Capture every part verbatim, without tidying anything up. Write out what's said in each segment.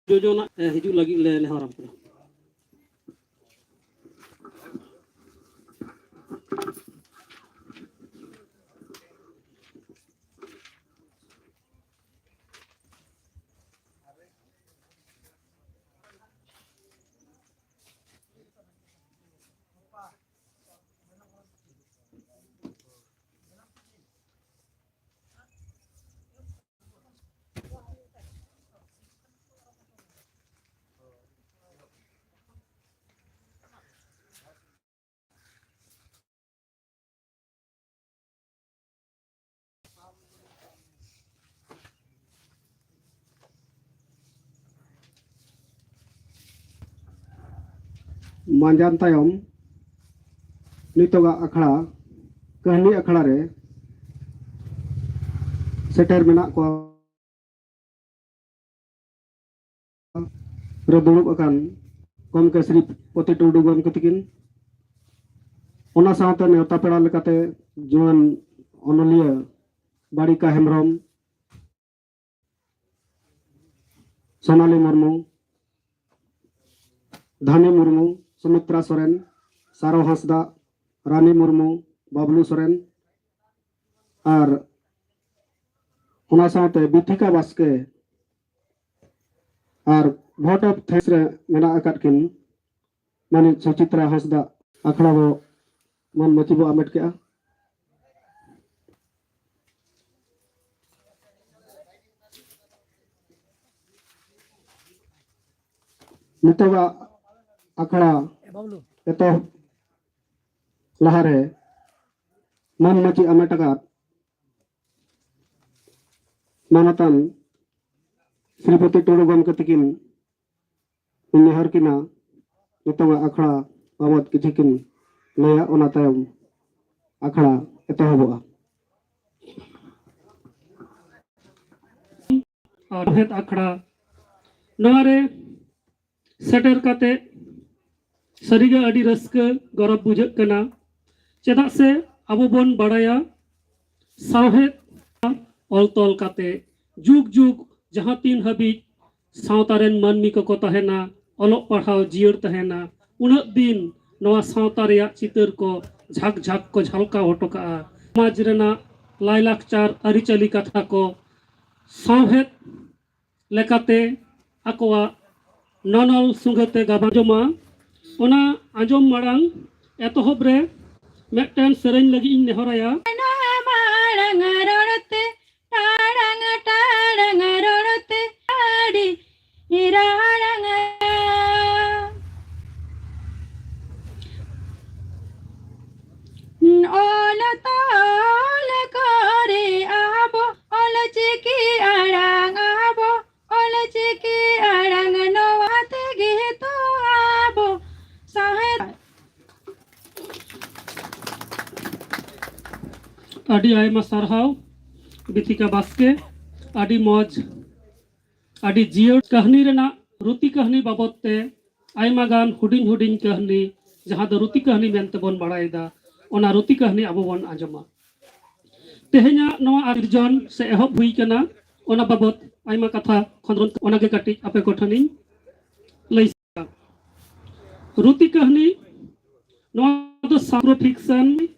ᱡᱳᱡᱚᱱᱟ, ᱮ, ᱦᱤᱡᱩᱜ ᱞᱟᱹᱜᱤᱫ ᱞᱮ ᱱᱮᱦᱚᱨ ᱟᱢ ᱠᱟᱱᱟ᱾ ᱢᱟᱸᱡᱟᱱ ᱛᱟᱭᱚᱢ ᱱᱤᱛᱚᱜᱟᱜ ᱟᱠᱷᱲᱟ, ᱠᱟᱹᱦᱱᱤ ᱟᱠᱷᱲᱟ ᱨᱮ ᱥᱮᱴᱮᱨ ᱢᱮᱱᱟᱜ ᱠᱚᱣᱟ ᱨᱮ ᱫᱩᱲᱩᱵ ᱟᱠᱟᱱ ᱜᱚᱢᱠᱮ ᱥᱨᱤᱯᱚᱛᱤ ᱴᱩᱰᱩ ᱜᱚᱢᱠᱮ ᱛᱤᱠᱤᱱ, ᱚᱱᱟ ᱥᱟᱶᱛᱮ ᱱᱮᱣᱛᱟ ᱯᱮᱲᱟ ᱞᱮᱠᱟᱛᱮ ᱡᱩᱣᱟᱹᱱ ᱚᱱᱚᱞᱤᱭᱟᱹ ᱵᱟᱲᱤᱠᱟ ᱦᱮᱢᱵᱨᱚᱢ, ᱥᱳᱱᱟᱞᱤ ᱢᱩᱨᱢᱩ, ᱫᱷᱟᱱᱤ ᱢᱩᱨᱢᱩ, ᱥᱩᱢᱤᱛᱨᱟ ᱥᱚᱨᱮᱱ, ᱥᱟᱨᱚ ᱦᱟᱸᱥᱫᱟ, ᱨᱟᱱᱤ ᱢᱩᱨᱢᱩ, ᱵᱟᱵᱞᱩ ᱥᱚᱨᱮᱱ ᱟᱨ ᱚᱱᱟ ᱥᱟᱶᱛᱮ ᱵᱤᱛᱷᱤᱠᱟ ᱵᱟᱥᱠᱮ ᱟᱨ vote of thanks ᱨᱮ ᱢᱮᱱᱟᱜ ᱟᱠᱟᱫ ᱠᱤᱱ ᱢᱟᱹᱱᱤᱡ ᱥᱩᱪᱤᱛᱨᱟ ᱦᱟᱸᱥᱫᱟ᱾ ᱟᱠᱷᱲᱟ ᱫᱚ ᱢᱟᱹᱱ ᱢᱟᱹᱪᱤ ᱵᱚ ᱟᱢᱮᱴ ᱠᱮᱜᱼᱟ᱾ ᱱᱤᱛᱚᱜᱟᱜ ᱟᱠᱷᱲᱟ ᱮᱛᱚᱦᱚᱵ ᱞᱟᱦᱟᱨᱮ ᱢᱟᱹᱱ ᱢᱟᱹᱪᱤ ᱟᱢᱮᱴ ᱟᱠᱟᱫ ᱢᱟᱱᱚᱛᱟᱱ ᱥᱨᱤᱯᱚᱛᱤ ᱴᱩᱰᱩ ᱜᱚᱢᱠᱮ ᱛᱤᱠᱤᱱ ᱤᱧ ᱱᱮᱦᱚᱨ ᱠᱤᱱᱟ ᱱᱤᱛᱚᱜᱟᱜ ᱟᱠᱷᱲᱟ ᱵᱟᱵᱚᱫ ᱠᱤᱪᱷᱩ ᱠᱤᱱ ᱞᱟᱹᱭᱟ, ᱚᱱᱟ ᱛᱟᱭᱚᱢ ᱟᱠᱷᱲᱟ ᱮᱛᱚᱦᱚᱵᱚᱜᱼᱟ᱾ ᱟᱨ ᱦᱮᱫ ᱟᱠᱷᱲᱟ ᱱᱚᱣᱟ ᱨᱮ ᱥᱮᱴᱮᱨ ᱠᱟᱛᱮ ᱥᱟᱹᱨᱤᱜᱮ ᱟᱹᱰᱤ ᱨᱟᱹᱥᱠᱟᱹ ᱜᱚᱨᱚᱵᱽ ᱵᱩᱡᱷᱟᱹᱜ ᱠᱟᱱᱟ᱾ ᱪᱮᱫᱟᱜ ᱥᱮ ᱟᱵᱚ ᱵᱚᱱ ᱵᱟᱲᱟᱭᱟ ᱥᱟᱶᱦᱮᱫ ᱚᱞ ᱛᱚᱞ ᱠᱟᱛᱮ ᱡᱩᱜᱽ ᱡᱩᱜᱽ ᱡᱟᱦᱟᱸ ᱛᱤᱱ ᱦᱟᱹᱵᱤᱡ ᱥᱟᱶᱛᱟ ᱨᱮᱱ ᱢᱟᱹᱱᱢᱤ ᱠᱚᱠᱚ ᱛᱟᱦᱮᱱᱟ, ᱚᱞᱚᱜ ᱯᱟᱲᱦᱟᱣ ᱡᱤᱭᱟᱹᱲ ᱛᱟᱦᱮᱱᱟ, ᱩᱱᱟᱹᱜ ᱫᱤᱱ ᱱᱚᱣᱟ ᱥᱟᱶᱛᱟ ᱨᱮᱭᱟᱜ ᱪᱤᱛᱟᱹᱨ ᱠᱚ ᱡᱷᱟᱠ ᱡᱷᱟᱠ ᱠᱚ ᱡᱷᱟᱞᱠᱟᱣ ᱦᱚᱴᱚ ᱠᱟᱜᱼᱟ᱾ ᱥᱚᱢᱟᱡᱽ ᱨᱮᱱᱟᱜ ᱞᱟᱭᱞᱟᱠᱪᱟᱨ ᱟᱹᱨᱤᱪᱟᱹᱞᱤ ᱠᱟᱛᱷᱟ ᱠᱚ ᱥᱟᱶᱦᱮᱫ ᱞᱮᱠᱟᱛᱮ ᱟᱠᱚᱣᱟᱜ ᱱᱚᱱᱚᱞ ᱥᱩᱸᱜᱟᱹ ᱛᱮ ᱜᱟᱵᱟᱱ ᱟᱸᱡᱚᱢᱟ᱾ ᱚᱱᱟ ᱟᱸᱡᱚᱢ ᱢᱟᱲᱟᱝ ᱮᱛᱚᱦᱚᱵ ᱨᱮ ᱢᱤᱫᱴᱮᱱ ᱥᱮᱨᱮᱧ ᱞᱟᱹᱜᱤᱫ ᱤᱧ ᱱᱮᱦᱚᱨᱟᱭᱟ᱾ ᱢᱟᱲᱟᱝ ᱨᱚᱲ ᱛᱮ ᱴᱟᱲᱟᱝ ᱴᱟᱲᱟᱝ ᱨᱚᱲ ᱛᱮ ᱟᱹᱰᱤ ᱨᱟᱲᱟᱝ ᱚᱞ ᱛᱚᱞ ᱠᱚᱨᱮ ᱟᱵᱚ ᱚᱞ ᱪᱤᱠᱤ ᱟᱲᱟᱝ ᱟᱵᱚ ᱚᱞ ᱪᱤᱠᱤ ᱟᱲᱟᱝ ᱱᱚᱣᱟ ᱛᱮᱜᱮ ᱛᱚ ᱟᱵᱚ ᱥᱟᱶᱦᱮᱫ ᱟᱹᱰᱤ ᱟᱭᱢᱟ ᱥᱟᱨᱦᱟᱣ ᱵᱤᱛᱷᱤᱠᱟ ᱵᱟᱥᱠᱮ, ᱟᱹᱰᱤ ᱢᱚᱡᱽ, ᱟᱹᱰᱤ ᱡᱤᱭᱟᱹᱲ ᱠᱟᱹᱦᱱᱤ ᱨᱮᱱᱟᱜ ᱨᱩᱛᱤ ᱠᱟᱹᱦᱱᱤ ᱵᱟᱵᱚᱫ ᱛᱮ ᱟᱭᱢᱟ ᱜᱟᱱ ᱦᱩᱰᱤᱧ ᱦᱩᱰᱤᱧ ᱠᱟᱹᱦᱱᱤ, ᱡᱟᱦᱟᱸ ᱫᱚ ᱨᱩᱛᱤ ᱠᱟᱹᱦᱱᱤ ᱢᱮᱱᱛᱮ ᱵᱚᱱ ᱵᱟᱲᱟᱭᱮᱫᱟ, ᱚᱱᱟ ᱨᱩᱛᱤ ᱠᱟᱹᱦᱱᱤ ᱟᱵᱚ ᱵᱚᱱ ᱟᱸᱡᱚᱢᱟ᱾ ᱛᱮᱦᱮᱧᱟᱜ ᱱᱚᱣᱟ ᱥᱤᱨᱡᱚᱱ ᱥᱮ ᱮᱦᱚᱵ ᱦᱩᱭ ᱠᱟᱱᱟ, ᱚᱱᱟ ᱵᱟᱵᱚᱫ ᱟᱭᱢᱟ ᱠᱟᱛᱷᱟ ᱠᱷᱚᱸᱫᱽᱨᱚᱸᱫᱽ, ᱚᱱᱟᱜᱮ ᱠᱟᱹᱴᱤᱡ ᱟᱯᱮ ᱠᱚᱴᱷᱮᱱᱤᱧ ᱞᱟᱹᱭ ᱥᱚᱫᱚᱨᱟ᱾ ᱨᱩᱛᱤ ᱠᱟᱹᱦᱱᱤ, ᱱᱚᱣᱟ ᱫᱚ ᱥᱟᱢᱯᱨᱚ fiction,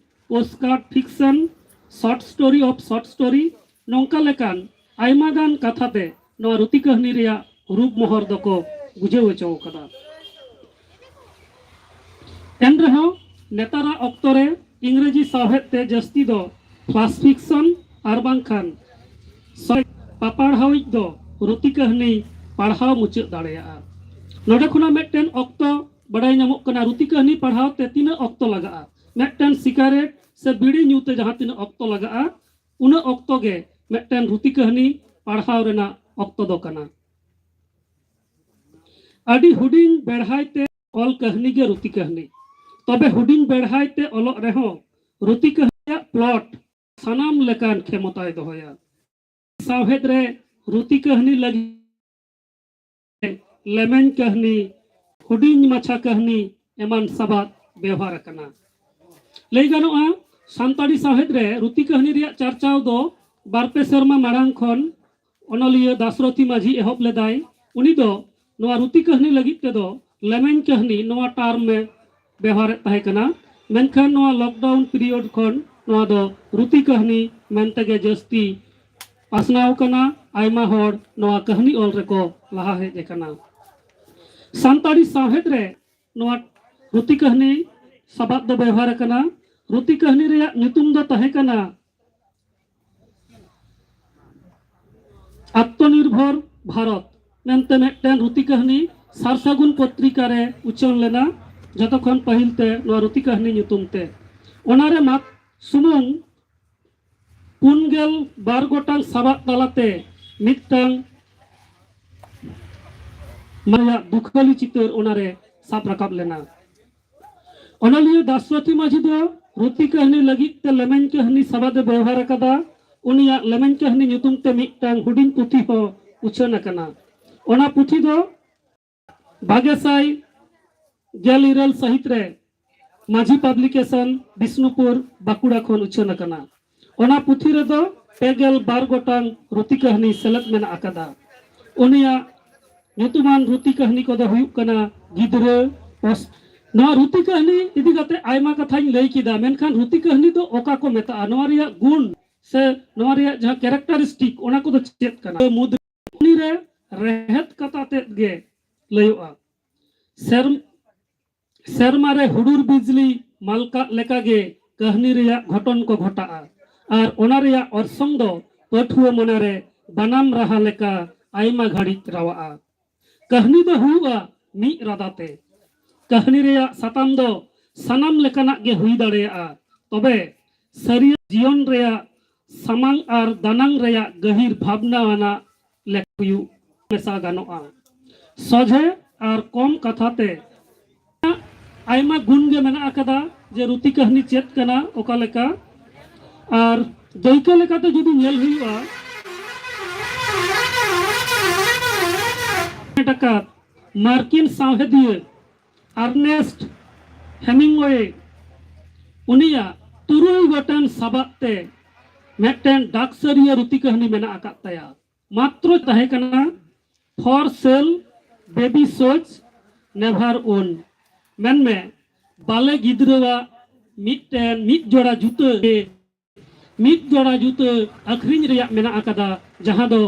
postcard fiction, short story of short story, ᱱᱚᱝᱠᱟ ᱞᱮᱠᱟᱱ ᱟᱭᱢᱟ ᱜᱟᱱ ᱠᱟᱛᱷᱟ ᱛᱮ ᱱᱚᱣᱟ ᱨᱩᱛᱤ ᱠᱟᱹᱦᱱᱤ ᱨᱮᱭᱟᱜ ᱨᱩᱯ ᱢᱚᱦᱚᱨ ᱫᱚᱠᱚ ᱵᱩᱡᱷᱟᱹᱣ ᱦᱚᱪᱚ ᱟᱠᱟᱫᱟ᱾ ᱮᱱᱨᱮᱦᱚᱸ ᱱᱮᱛᱟᱨᱟᱜ ᱚᱠᱛᱚ ᱨᱮ ᱤᱝᱨᱮᱡᱤ ᱥᱟᱶᱦᱮᱫ ᱛᱮ ᱡᱟᱹᱥᱛᱤ ᱫᱚ ᱯᱷᱟᱥᱴ ᱯᱷᱤᱠᱥᱚᱱ ᱟᱨ ᱵᱟᱝᱠᱷᱟᱱ ᱥᱚᱭ ᱯᱟᱯᱟᱲᱦᱟᱣᱤᱡ ᱫᱚ ᱨᱩᱛᱤ ᱠᱟᱹᱦᱱᱤ ᱯᱟᱲᱦᱟᱣ ᱢᱩᱪᱟᱹᱫ ᱫᱟᱲᱮᱭᱟᱜᱼᱟ᱾ ᱱᱚᱰᱮ ᱠᱷᱚᱱᱟᱜ ᱢᱤᱫᱴᱮᱱ ᱚᱠᱛᱚ ᱵᱟᱰᱟᱭ ᱧᱟᱢᱚᱜ ᱠᱟᱱᱟ, ᱨᱩᱛᱤ ᱠᱟᱹᱦᱱᱤ ᱯᱟᱲᱦᱟᱣ ᱛᱮ ᱛᱤᱱᱟᱹᱜ ᱚᱠᱛᱚ ᱞᱟᱜᱟᱜᱼᱟ᱾ ᱢᱤᱫᱴᱮᱱ ᱥᱤᱜᱟᱨᱮᱴ ᱥᱮ ᱵᱤᱲᱤ ᱧᱩ ᱛᱮ ᱡᱟᱦᱟᱸ ᱛᱤᱱᱟᱹᱜ ᱚᱠᱛᱚ ᱞᱟᱜᱟᱜᱼᱟ, ᱩᱱᱟᱹᱜ ᱚᱠᱛᱚ ᱜᱮ ᱢᱤᱫᱴᱮᱱ ᱨᱩᱛᱤ ᱠᱟᱹᱦᱱᱤ ᱯᱟᱲᱦᱟᱣ ᱨᱮᱱᱟᱜ ᱚᱠᱛᱚ ᱫᱚ ᱠᱟᱱᱟ᱾ ᱟᱹᱰᱤ ᱦᱩᱰᱤᱧ ᱵᱮᱲᱦᱟᱭ ᱛᱮ ᱚᱞ ᱠᱟᱹᱦᱱᱤ ᱜᱮ ᱨᱩᱛᱤ ᱠᱟᱹᱦᱱᱤ᱾ ᱛᱚᱵᱮ ᱦᱩᱰᱤᱧ ᱵᱮᱲᱦᱟᱭ ᱛᱮ ᱚᱞᱚᱜ ᱨᱮᱦᱚᱸ ᱨᱩᱛᱤ ᱠᱟᱹᱦᱱᱤᱭᱟᱜ ᱯᱞᱚᱴ ᱥᱟᱱᱟᱢ ᱞᱮᱠᱟᱱ ᱠᱷᱮᱢᱚᱛᱟᱭ ᱫᱚᱦᱚᱭᱟ᱾ ᱥᱟᱶᱦᱮᱫ ᱨᱮ ᱨᱩᱛᱤ ᱠᱟᱹᱦᱱᱤ ᱞᱟᱹᱜᱤᱫ ᱞᱮᱢᱮᱧ ᱠᱟᱹᱦᱱᱤ, ᱦᱩᱰᱤᱧ ᱢᱟᱪᱷᱟ ᱠᱟᱹᱦᱱᱤ ᱮᱢᱟᱱ ᱥᱟᱵᱟᱫ ᱵᱮᱣᱦᱟᱨ ᱟᱠᱟᱱᱟ᱾ ᱞᱟᱹᱭ ᱜᱟᱱᱚᱜᱼᱟ, ᱥᱟᱱᱛᱟᱲᱤ ᱥᱟᱶᱦᱮᱫ ᱨᱮ ᱨᱩᱛᱤ ᱠᱟᱹᱦᱱᱤ ᱨᱮᱭᱟᱜ ᱪᱟᱨᱪᱟᱣ ᱫᱚ ᱵᱟᱨ ᱯᱮ ᱥᱮᱨᱢᱟ ᱢᱟᱲᱟᱝ ᱠᱷᱚᱱ ᱚᱱᱚᱞᱤᱭᱟᱹ ᱫᱟᱥᱨᱚᱛᱷᱤ ᱢᱟᱹᱡᱷᱤ ᱮᱦᱚᱵ ᱞᱮᱫᱟᱭ᱾ ᱩᱱᱤ ᱫᱚ ᱱᱚᱣᱟ ᱨᱩᱛᱤ ᱠᱟᱹᱦᱱᱤ ᱞᱟᱹᱜᱤᱫ ᱛᱮᱫᱚ ᱞᱮᱢᱮᱧ ᱠᱟᱹᱦᱱᱤ ᱱᱚᱣᱟ ᱴᱟᱨᱢ ᱮ ᱵᱮᱣᱦᱟᱨᱮᱫ ᱛᱟᱦᱮᱸ ᱠᱟᱱᱟ᱾ ᱢᱮᱱᱠᱷᱟᱱ ᱱᱚᱣᱟ ᱞᱚᱠᱰᱟᱣᱩᱱ ᱯᱤᱨᱤᱭᱚᱰ ᱠᱷᱚᱱ ᱱᱚᱣᱟ ᱫᱚ ᱨᱩᱛᱤ ᱠᱟᱹᱦᱱᱤ ᱢᱮᱱᱛᱮ ᱜᱮ ᱡᱟᱹᱥᱛᱤ ᱯᱟᱥᱱᱟᱣ ᱠᱟᱱᱟ᱾ ᱟᱭᱢᱟ ᱦᱚᱲ ᱱᱚᱣᱟ ᱠᱟᱹᱦᱱᱤ ᱚᱞ ᱨᱮᱠᱚ ᱞᱟᱦᱟ ᱦᱮᱡ ᱟᱠᱟᱱᱟ᱾ ᱥᱟᱱᱛᱟᱲᱤ ᱥᱟᱶᱦᱮᱫ ᱨᱮ ᱱᱚᱣᱟ ᱨᱩᱛᱤ ᱠᱟᱹᱦᱱᱤ ᱥᱟᱵᱟᱫ ᱫᱚ ᱵᱮᱣᱦᱟᱨ ᱟᱠᱟᱱᱟ᱾ ᱨᱩᱛᱤ ᱠᱟᱹᱦᱱᱤ ᱨᱮᱭᱟᱜ ᱧᱩᱛᱩᱢ ᱫᱚ ᱛᱟᱦᱮᱸ ᱠᱟᱱᱟ ᱟᱛᱢᱚᱱᱤᱨᱵᱷᱚᱨ ᱵᱷᱟᱨᱚᱛ ᱢᱮᱱᱛᱮ ᱢᱤᱫᱴᱮᱱ ᱨᱩᱛᱤ ᱠᱟᱹᱦᱱᱤ ᱥᱟᱨ ᱥᱟᱹᱜᱩᱱ ᱯᱚᱛᱨᱤᱠᱟ ᱨᱮ ᱩᱪᱷᱟᱹᱱ ᱞᱮᱱᱟ, ᱡᱚᱛᱚ ᱠᱷᱚᱱ ᱯᱟᱹᱦᱤᱞ ᱛᱮ ᱱᱚᱣᱟ ᱨᱩᱛᱤ ᱠᱟᱹᱦᱱᱤ ᱧᱩᱛᱩᱢ ᱛᱮ᱾ ᱚᱱᱟ ᱨᱮ ᱢᱟᱛ ᱥᱩᱢᱩᱝ ᱯᱩᱱ ᱜᱮᱞ ᱵᱟᱨ ᱜᱚᱴᱟᱝ ᱥᱟᱵᱟᱫ ᱛᱟᱞᱟᱛᱮ ᱢᱤᱫᱴᱟᱝ ᱢᱟᱭᱟ ᱫᱩᱠᱷᱟᱹᱞᱤ ᱪᱤᱛᱟᱹᱨ ᱚᱱᱟᱨᱮ ᱥᱟᱵ ᱨᱟᱠᱟᱵ ᱞᱮᱱᱟ᱾ ᱚᱱᱚᱞᱤᱭᱟᱹ ᱫᱟᱥᱨᱚᱛᱷᱤ ᱢᱟᱹᱡᱷᱤ ᱫᱚ ᱨᱩᱛᱤ ᱠᱟᱹᱦᱱᱤ ᱞᱟᱹᱜᱤᱫ ᱛᱮ ᱞᱮᱢᱮᱧ ᱠᱟᱹᱦᱱᱤ ᱥᱟᱵᱟᱫ ᱮ ᱵᱮᱣᱦᱟᱨ ᱟᱠᱟᱫᱟ᱾ ᱩᱱᱤᱭᱟᱜ ᱞᱮᱢᱮᱧ ᱠᱟᱹᱦᱱᱤ ᱧᱩᱛᱩᱢ ᱛᱮ ᱢᱤᱫᱴᱟᱝ ᱦᱩᱰᱤᱧ ᱯᱩᱛᱷᱤ ᱦᱚᱸ ᱩᱪᱷᱟᱹᱱ ᱟᱠᱟᱱᱟ᱾ ᱚᱱᱟ ᱯᱩᱛᱷᱤ ᱫᱚ ᱵᱟᱜᱮ ᱥᱟᱭ ᱜᱮᱞ ᱤᱨᱟᱹᱞ ᱥᱟᱹᱦᱤᱛ ᱨᱮ ᱢᱟᱹᱡᱷᱤ ᱯᱟᱵᱽᱞᱤᱠᱮᱥᱚᱱ, ᱵᱤᱥᱱᱩᱯᱩᱨ, ᱵᱟᱸᱠᱩᱲᱟ ᱠᱷᱚᱱ ᱩᱪᱷᱟᱹᱱ ᱟᱠᱟᱱᱟ᱾ ᱚᱱᱟ ᱯᱩᱛᱷᱤ ᱨᱮᱫᱚ ᱯᱮ ᱜᱮᱞ ᱵᱟᱨ ᱜᱚᱴᱟᱝ ᱨᱩᱛᱤ ᱠᱟᱹᱦᱱᱤ ᱥᱮᱞᱮᱫ ᱢᱮᱱᱟᱜ ᱟᱠᱟᱫᱟ᱾ ᱩᱱᱤᱭᱟᱜ ᱧᱩᱛᱩᱢᱟᱱ ᱨᱩᱛᱤ ᱠᱟᱹᱦᱱᱤ ᱠᱚᱫᱚ ᱦᱩᱭᱩᱜ ᱠᱟᱱᱟ ᱜᱤᱫᱽᱨᱟᱹ ᱚᱥ-, ᱱᱚᱣᱟ ᱨᱩᱛᱤ ᱠᱟᱹᱦᱱᱤ ᱤᱫᱤ ᱠᱟᱛᱮ ᱟᱭᱢᱟ ᱠᱟᱛᱷᱟᱧ ᱞᱟᱹᱭ ᱠᱮᱫᱟ, ᱢᱮᱱᱠᱷᱟᱱ ᱨᱩᱛᱤ ᱠᱟᱹᱦᱱᱤ ᱫᱚ ᱚᱠᱟ ᱠᱚ ᱢᱮᱛᱟᱜᱼᱟ, ᱱᱚᱣᱟ ᱨᱮᱭᱟᱜ ᱜᱩᱱ ᱥᱮ ᱱᱚᱣᱟ ᱨᱮᱭᱟᱜ ᱡᱟᱦᱟᱸ ᱠᱮᱨᱮᱠᱴᱟᱨᱤᱥᱴᱤᱠ, ᱚᱱᱟ ᱠᱚᱫᱚ ᱪᱮᱫ ᱠᱟᱱᱟ? ᱢᱩᱫᱽ ᱨᱮ ᱨᱮᱦᱮᱫ ᱠᱟᱛᱷᱟ ᱛᱮᱫ ᱜᱮ ᱞᱟᱹᱭᱚᱜᱼᱟ᱾ ᱥᱮᱨᱢ-, ᱥᱮᱨᱢᱟ ᱨᱮ ᱦᱩᱰᱩᱨ ᱵᱤᱡᱽᱞᱤ ᱢᱟᱞᱠᱟᱜ ᱞᱮᱠᱟᱜᱮ ᱠᱟᱹᱦᱱᱤ ᱨᱮᱭᱟᱜ ᱜᱷᱚᱴᱚᱱ ᱠᱚ ᱜᱷᱚᱴᱟᱜᱼᱟ ᱟᱨ ᱚᱱᱟ ᱨᱮᱭᱟᱜ ᱚᱨᱥᱚᱝ ᱫᱚ ᱯᱟᱹᱴᱷᱩᱣᱟᱹ ᱢᱚᱱᱮᱨᱮ ᱵᱟᱱᱟᱢ ᱨᱟᱦᱟ ᱞᱮᱠᱟ ᱟᱭᱢᱟ ᱜᱷᱟᱹᱲᱤᱡ ᱨᱟᱣᱟᱜᱼᱟ᱾ ᱠᱟᱹᱦᱱᱤ ᱫᱚ ᱦᱩᱭᱩᱜᱼᱟ ᱢᱤᱫ ᱨᱟᱫᱟᱛᱮ᱾ ᱠᱟᱹᱦᱱᱤ ᱨᱮᱭᱟᱜ ᱥᱟᱛᱟᱢ ᱫᱚ ᱥᱟᱱᱟᱢ ᱞᱮᱠᱟᱱᱟᱜ ᱜᱮ ᱦᱩᱭ ᱫᱟᱲᱮᱭᱟᱜᱼᱟ, ᱛᱚᱵᱮ ᱥᱟᱹᱨᱤᱭᱟᱹ ᱡᱤᱭᱚᱱ ᱨᱮᱭᱟᱜ ᱥᱟᱢᱟᱝ ᱟᱨ ᱫᱟᱱᱟᱝ ᱨᱮᱭᱟᱜ ᱜᱟᱹᱦᱤᱨ ᱵᱷᱟᱵᱽᱱᱟ ᱟᱱᱟᱜ ᱞᱮᱠ ᱦᱩᱭᱩᱜ ᱢᱮᱥᱟ ᱜᱟᱱᱚᱜᱼᱟ᱾ ᱥᱚᱡᱷᱮ ᱟᱨ ᱠᱚᱢ ᱠᱟᱛᱷᱟ ᱛᱮ ᱟᱭᱢᱟ ᱜᱩᱱ ᱜᱮ ᱢᱮᱱᱟᱜ ᱟᱠᱟᱫᱟ, ᱡᱮ ᱨᱩᱛᱤ ᱠᱟᱹᱦᱱᱤ ᱪᱮᱫ ᱠᱟᱱᱟ, ᱚᱠᱟ ᱞᱮᱠᱟ, ᱟᱨ ᱫᱟᱹᱭᱠᱟᱹ ᱞᱮᱠᱟᱛᱮ ᱡᱩᱫᱤ ᱧᱮᱞ ᱦᱩᱭᱩᱜᱼᱟ, ᱟᱠᱟᱫ ᱢᱟᱨᱠᱤᱱ ᱥᱟᱶᱦᱮᱫᱤᱭᱟᱹ ᱟᱨᱱᱮᱥᱴ ᱦᱮᱢᱤᱝᱣᱮ ᱩᱱᱤᱭᱟᱜ ᱛᱩᱨᱩᱭ ᱜᱚᱴᱮᱱ ᱥᱟᱵᱟᱫ ᱛᱮ ᱢᱤᱫᱴᱮᱱ ᱰᱟᱠᱥᱟᱹᱨᱤᱭᱟᱹ ᱨᱩᱛᱤ ᱠᱟᱹᱦᱱᱤ ᱢᱮᱱᱟᱜ ᱟᱠᱟᱫ ᱛᱟᱭᱟ᱾ ᱢᱟᱛᱨᱚ ᱛᱟᱦᱮᱸ ᱠᱟᱱᱟ for sale baby shoes never own. ᱢᱮᱱᱢᱮ, ᱵᱟᱞᱮ ᱜᱤᱫᱽᱨᱟᱹᱣᱟᱜ ᱢᱤᱫᱴᱮᱱ ᱢᱤᱫ ᱡᱚᱲᱟ ᱡᱩᱛᱟᱹ, ᱢᱤᱫ ᱡᱚᱲᱟ ᱡᱩᱛᱟᱹ ᱟᱹᱠᱷᱨᱤᱧ ᱨᱮᱭᱟᱜ ᱢᱮᱱᱟᱜ ᱟᱠᱟᱫᱟ, ᱡᱟᱦᱟᱸ ᱫᱚ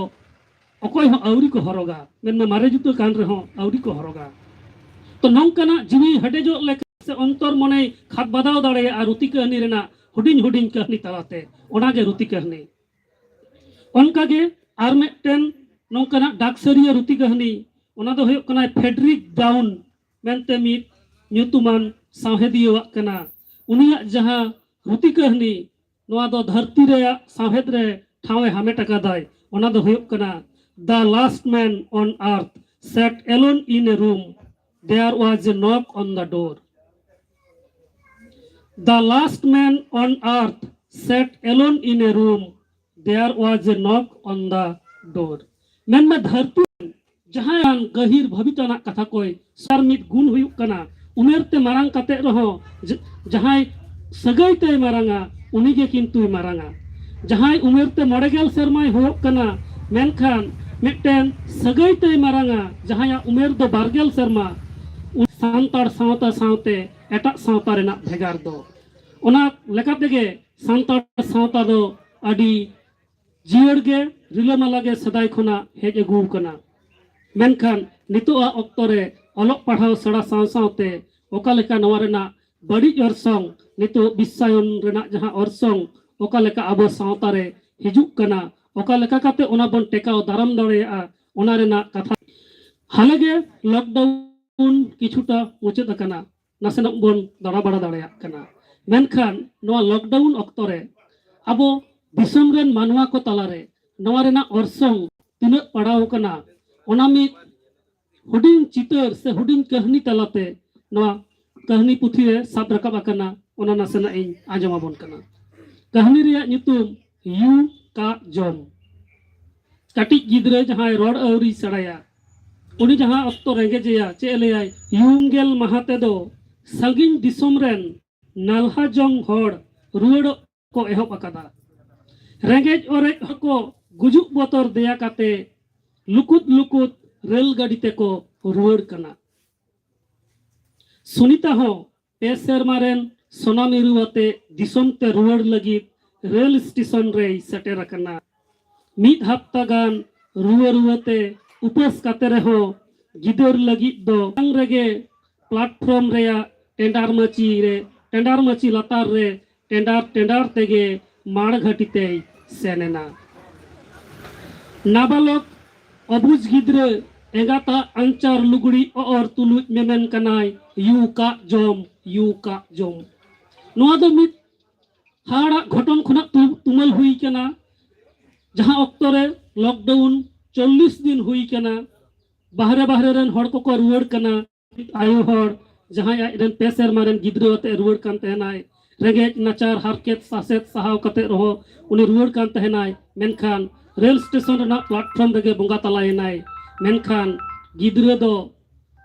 ᱚᱠᱚᱭ ᱦᱚᱸ ᱟᱹᱣᱨᱤ ᱠᱚ ᱦᱚᱨᱚᱜᱟ᱾ ᱢᱮᱱᱢᱮ, ᱢᱟᱨᱮ ᱡᱩᱛᱟᱹ ᱠᱟᱱ ᱨᱮᱦᱚᱸ ᱟᱹᱣᱨᱤ ᱠᱚ ᱦᱚᱨᱚᱜᱟ᱾ ᱛᱚ, ᱱᱚᱝᱠᱟᱱᱟᱜ ᱡᱤᱣᱤ ᱦᱮᱰᱮᱡᱚᱜ ᱞᱮᱠᱟ ᱥᱮ ᱚᱱᱛᱚᱨ ᱢᱚᱱᱮᱭ ᱠᱷᱟᱫ ᱵᱟᱫᱟᱣ ᱫᱟᱲᱮᱭᱟᱜᱼᱟ ᱨᱩᱛᱤ ᱠᱟᱹᱦᱱᱤ ᱨᱮᱱᱟᱜ ᱦᱩᱰᱤᱧ ᱦᱩᱰᱤᱧ ᱠᱟᱹᱦᱱᱤ ᱛᱟᱞᱟᱛᱮ᱾ ᱚᱱᱟᱜᱮ ᱨᱩᱛᱤ ᱠᱟᱹᱦᱱᱤ᱾ ᱚᱱᱠᱟᱜᱮ ᱟᱨ ᱢᱤᱫᱴᱮᱱ ᱱᱚᱝᱠᱟᱱᱟᱜ ᱰᱟᱠ ᱥᱟᱹᱨᱤᱭᱟᱹ ᱨᱩᱛᱤ ᱠᱟᱹᱦᱱᱤ, ᱚᱱᱟ ᱫᱚ ᱦᱩᱭᱩᱜ ᱠᱟᱱᱟ ᱯᱷᱮᱰᱨᱤᱠ ᱵᱨᱟᱩᱱ ᱢᱮᱱᱛᱮ ᱢᱤᱫ ᱧᱩᱛᱩᱢᱟᱱ ᱥᱟᱶᱦᱮᱫᱤᱭᱟᱹᱣᱟᱜ ᱠᱟᱱᱟ᱾ ᱩᱱᱤᱭᱟᱜ ᱡᱟᱦᱟᱸ ᱨᱩᱛᱤ ᱠᱟᱹᱦᱱᱤ, ᱱᱚᱣᱟ ᱫᱚ ᱫᱷᱟᱹᱨᱛᱤ ᱨᱮᱭᱟᱜ ᱥᱟᱶᱦᱮᱫ ᱨᱮ ᱴᱷᱟᱶ ᱮ ᱦᱟᱢᱮᱴ ᱟᱠᱟᱫᱟᱭ᱾ ᱚᱱᱟ ᱫᱚ ᱦᱩᱭᱩᱜ ᱠᱟᱱᱟ, The Last Man on Earth Sat Alone in a Room, There Was a Knock on the Door. The last man on earth sat alone in a room, there was a knock on the door. ᱢᱮᱱᱢᱮ, ᱫᱷᱟᱹᱨᱛᱤ ᱨᱮᱱ ᱡᱟᱦᱟᱸᱭ ᱜᱟᱹᱦᱤᱨ ᱵᱷᱟᱹᱵᱤᱛ ᱟᱱᱟᱜ ᱠᱟᱛᱷᱟ ᱠᱚᱭ ᱥᱟᱨ ᱢᱤᱫ ᱜᱩᱱ ᱦᱩᱭᱩᱜ ᱠᱟᱱᱟ, ᱩᱢᱮᱨ ᱛᱮ ᱢᱟᱨᱟᱝ ᱠᱟᱛᱮ ᱨᱮᱦᱚᱸ ᱡᱟᱦᱟᱸᱭ ᱥᱟᱹᱜᱟᱹᱭ ᱛᱮᱭ ᱢᱟᱨᱟᱝᱟ, ᱩᱱᱤᱜᱮ ᱠᱤᱱᱛᱩᱭ ᱢᱟᱨᱟᱝᱟ᱾ ᱡᱟᱦᱟᱸᱭ ᱩᱢᱮᱨ ᱛᱮ ᱢᱚᱬᱮ ᱜᱮᱞ ᱥᱮᱨᱢᱟᱭ ᱦᱩᱭᱩᱜ ᱠᱟᱱᱟ, ᱢᱮᱱᱠᱷᱟᱱ ᱢᱤᱫᱴᱮᱱ ᱥᱟᱹᱜᱟᱹᱭ ᱛᱮᱭ ᱢᱟᱨᱟᱝᱟ, ᱡᱟᱦᱟᱸᱭᱟᱜ ᱩᱢᱮᱨ ᱫᱚ ᱵᱟᱨ ᱜᱮᱞ ᱥᱮᱨᱢᱟ, ᱩᱱᱤ ᱥᱟᱱᱛᱟᱲ ᱥᱟᱶᱛᱟ ᱥᱟᱶᱛᱮ ᱮᱴᱟᱜ ᱥᱟᱶᱛᱟ ᱨᱮᱱᱟᱜ ᱵᱷᱮᱜᱟᱨ ᱫᱚ᱾ ᱚᱱᱟ ᱞᱮᱠᱟ ᱛᱮᱜᱮ ᱥᱟᱱᱛᱟᱲ ᱥᱟᱶᱛᱟ ᱫᱚ ᱟᱹᱰᱤ ᱡᱤᱭᱟᱹᱲ ᱜᱮ, ᱨᱤᱞᱟᱹᱢᱟᱞᱟ ᱜᱮ ᱥᱮᱫᱟᱭ ᱠᱷᱚᱱᱟᱜ ᱦᱮᱡ ᱟᱹᱜᱩ ᱟᱠᱟᱱᱟ᱾ ᱢᱮᱱᱠᱷᱟᱱ ᱱᱤᱛᱚᱜᱟᱜ ᱚᱠᱛᱚ ᱨᱮ ᱚᱞᱚᱜ ᱯᱟᱲᱦᱟᱣ ᱥᱮᱬᱟ ᱥᱟᱶ ᱥᱟᱶᱛᱮ ᱚᱠᱟ ᱞᱮᱠᱟ ᱱᱚᱣᱟ ᱨᱮᱱᱟᱜ ᱵᱟᱹᱲᱤᱡ ᱚᱨᱥᱚᱝ, ᱱᱤᱛᱚᱜ ᱵᱤᱥᱥᱟᱭᱚᱱ ᱨᱮᱱᱟᱜ ᱡᱟᱦᱟᱸ ᱚᱨᱥᱚᱝ, ᱚᱠᱟ ᱞᱮᱠᱟ ᱟᱵᱚ ᱥᱟᱶᱛᱟ ᱨᱮ ᱦᱤᱡᱩᱜ ᱠᱟᱱᱟ, ᱚᱠᱟ ᱞᱮᱠᱟ ᱠᱟᱛᱮ ᱚᱱᱟ ᱵᱚᱱ ᱴᱮᱠᱟᱣ ᱫᱟᱨᱟᱢ ᱫᱟᱲᱮᱭᱟᱜᱼᱟ, ᱚᱱᱟ ᱨᱮᱱᱟᱜ ᱠᱟᱛᱷᱟ᱾ ᱦᱟᱞᱮ ᱜᱮ ᱞᱚᱠᱰᱟᱣᱩᱱ ᱠᱤᱪᱷᱩᱴᱟ ᱢᱩᱪᱟᱹᱫ ᱟᱠᱟᱱᱟ, ᱱᱟᱥᱮᱱᱟᱜ ᱵᱚᱱ ᱫᱟᱬᱟ ᱵᱟᱲᱟ ᱫᱟᱲᱮᱭᱟᱜ ᱠᱟᱱᱟ᱾ ᱢᱮᱱᱠᱷᱟᱱ ᱱᱚᱣᱟ ᱞᱚᱠᱰᱟᱣᱩᱱ ᱚᱠᱛᱚ ᱨᱮ ᱟᱵᱚ ᱫᱤᱥᱚᱢ ᱨᱮᱱ ᱢᱟᱱᱣᱟ ᱠᱚ ᱛᱟᱞᱟᱨᱮ ᱱᱚᱣᱟ ᱨᱮᱱᱟᱜ ᱚᱨᱥᱚᱝ ᱛᱤᱱᱟᱹᱜ ᱯᱟᱲᱟᱣ ᱟᱠᱟᱱᱟ, ᱚᱱᱟ ᱢᱤᱫ ᱦᱩᱰᱤᱧ ᱪᱤᱛᱟᱹᱨ ᱥᱮ ᱦᱩᱰᱤᱧ ᱠᱟᱹᱦᱱᱤ ᱛᱟᱞᱟᱛᱮ ᱱᱚᱣᱟ ᱠᱟᱹᱦᱱᱤ ᱯᱩᱛᱷᱤ ᱨᱮ ᱥᱟᱵ ᱨᱟᱠᱟᱵ ᱟᱠᱟᱱᱟ᱾ ᱚᱱᱟ ᱱᱟᱥᱮᱱᱟᱜ ᱤᱧ ᱟᱸᱡᱚᱢ ᱟᱵᱚᱱ ᱠᱟᱱᱟ᱾ ᱠᱟᱹᱦᱱᱤ ᱨᱮᱭᱟᱜ ᱧᱩᱛᱩᱢ ᱭᱩ ᱠᱟᱜ ᱡᱚᱢ᱾ ᱠᱟᱹᱴᱤᱡ ᱜᱤᱫᱽᱨᱟᱹ ᱡᱟᱦᱟᱸᱭ ᱨᱚᱲ ᱟᱹᱣᱨᱤ ᱥᱮᱬᱟᱭᱟ, ᱩᱱᱤ ᱡᱟᱦᱟᱸ ᱚᱠᱛᱚ ᱨᱮᱸᱜᱮᱡᱮᱭᱟ, ᱪᱮᱫ ᱮ ᱞᱟᱹᱭᱟᱭ? ᱭᱩᱢ ᱜᱮᱞ ᱢᱟᱦᱟ ᱛᱮᱫᱚ ᱥᱟᱺᱜᱤᱧ ᱫᱤᱥᱚᱢ ᱨᱮᱱ ᱱᱟᱞᱦᱟ ᱡᱚᱝ ᱦᱚᱲ ᱨᱩᱣᱟᱹᱲᱚᱜ ᱠᱚ ᱮᱦᱚᱵ ᱟᱠᱟᱫᱟ᱾ ᱨᱮᱸᱜᱮᱡ ᱚᱨᱮᱡ ᱦᱚᱸᱠᱚ ᱜᱩᱡᱩᱜ ᱵᱚᱛᱚᱨ ᱫᱮᱭᱟ ᱠᱟᱛᱮ ᱞᱩᱠᱩᱫ ᱞᱩᱠᱩᱫ ᱨᱮᱞ ᱜᱟᱹᱰᱤ ᱛᱮᱠᱚ ᱨᱩᱣᱟᱹᱲ ᱠᱟᱱᱟ᱾ ᱥᱩᱱᱤᱛᱟ ᱦᱚᱸ ᱯᱮ ᱥᱮᱨᱢᱟ ᱨᱮᱱ ᱥᱚᱱᱟᱢᱤᱨᱩ ᱟᱛᱮ ᱫᱤᱥᱚᱢ ᱛᱮ ᱨᱩᱣᱟᱹᱲ ᱞᱟᱹᱜᱤᱫ ᱨᱮᱞ ᱥᱴᱮᱥᱚᱱ ᱨᱮᱭ ᱥᱮᱴᱮᱨ ᱟᱠᱟᱱᱟ᱾ ᱢᱤᱫ ᱦᱟᱯᱛᱟ ᱜᱟᱱ ᱨᱩᱣᱟᱹ ᱨᱩᱣᱟᱹᱛᱮ ᱩᱯᱟᱹᱥ ᱠᱟᱛᱮ ᱨᱮᱦᱚᱸ ᱜᱤᱫᱟᱹᱨ ᱞᱟᱹᱜᱤᱫ ᱫᱚ ᱢᱟᱲᱟᱝ ᱨᱮᱜᱮ ᱯᱞᱟᱴᱯᱷᱨᱚᱢ ᱨᱮᱭᱟᱜ ᱴᱮᱸᱰᱟᱨ ᱢᱟᱹᱪᱤ ᱨᱮ, ᱴᱮᱸᱰᱟᱨ ᱢᱟᱹᱪᱤ ᱞᱟᱛᱟᱨ ᱨᱮ ᱴᱮᱸᱰᱟᱨ ᱴᱮᱸᱰᱟᱨ ᱛᱮᱜᱮ ᱢᱟᱲ ᱜᱷᱟᱹᱴᱤ ᱛᱮᱭ ᱥᱮᱱ ᱮᱱᱟ᱾ ᱱᱟᱵᱟᱞᱚᱠ ᱚᱵᱩᱡ ᱜᱤᱫᱽᱨᱟᱹ ᱮᱸᱜᱟᱛᱟᱜ ᱟᱧᱪᱟᱨ ᱞᱩᱜᱽᱲᱤ ᱚᱨ ᱛᱩᱞᱩᱡ ᱢᱮᱢᱮᱱ ᱠᱟᱱᱟᱭ, "ᱭᱩ ᱠᱟᱜ ᱡᱚᱢ, ᱭᱩ ᱠᱟᱜ ᱡᱚᱢ᱾" ᱱᱚᱣᱟ ᱫᱚ ᱢᱤᱫ ᱦᱟᱦᱟᱲᱟᱜ ᱜᱷᱚᱴᱚᱱ ᱠᱷᱚᱱᱟᱜ ᱛᱩ-, ᱛᱩᱢᱟᱹᱞ ᱦᱩᱭ ᱠᱟᱱᱟ᱾ ᱡᱟᱦᱟᱸ ᱚᱠᱛᱚ ᱨᱮ ᱞᱚᱠᱰᱟᱣᱩᱱ ᱪᱚᱞᱞᱤᱥ ᱫᱤᱱ ᱦᱩᱭ ᱠᱟᱱᱟ, ᱵᱟᱦᱨᱮ ᱵᱟᱦᱨᱮ ᱨᱮᱱ ᱦᱚᱲ ᱠᱚᱠᱚ ᱨᱩᱣᱟᱹᱲ ᱠᱟᱱᱟ᱾ ᱢᱤᱫ ᱟᱭᱳ ᱦᱚᱲ ᱡᱟᱦᱟᱸᱭ ᱟᱡ ᱨᱮᱱ ᱯᱮ ᱥᱮᱨᱢᱟ ᱨᱮᱱ ᱜᱤᱫᱽᱨᱟᱹ ᱟᱛᱮ ᱨᱩᱣᱟᱹᱲ ᱠᱟᱱ ᱛᱟᱦᱮᱱᱟᱭ, ᱨᱮᱸᱜᱮᱡ ᱱᱟᱪᱟᱨ ᱦᱟᱨᱠᱮᱛ ᱥᱟᱥᱮᱛ ᱥᱟᱦᱟᱣ ᱠᱟᱛᱮ ᱨᱮᱦᱚᱸ ᱩᱱᱤ ᱨᱩᱣᱟᱹᱲ ᱠᱟᱱ ᱛᱟᱦᱮᱱᱟᱭ, ᱢᱮᱱᱠᱷᱟᱱ ᱨᱮᱞ ᱥᱴᱮᱥᱚᱱ ᱨᱮᱱᱟᱜ ᱯᱞᱟᱴᱯᱷᱨᱚᱢ ᱨᱮᱜᱮ ᱵᱚᱸᱜᱟ ᱛᱟᱞᱟᱭᱮᱱᱟᱭ᱾ ᱢᱮᱱᱠᱷᱟᱱ ᱜᱤᱫᱽᱨᱟᱹ ᱫᱚ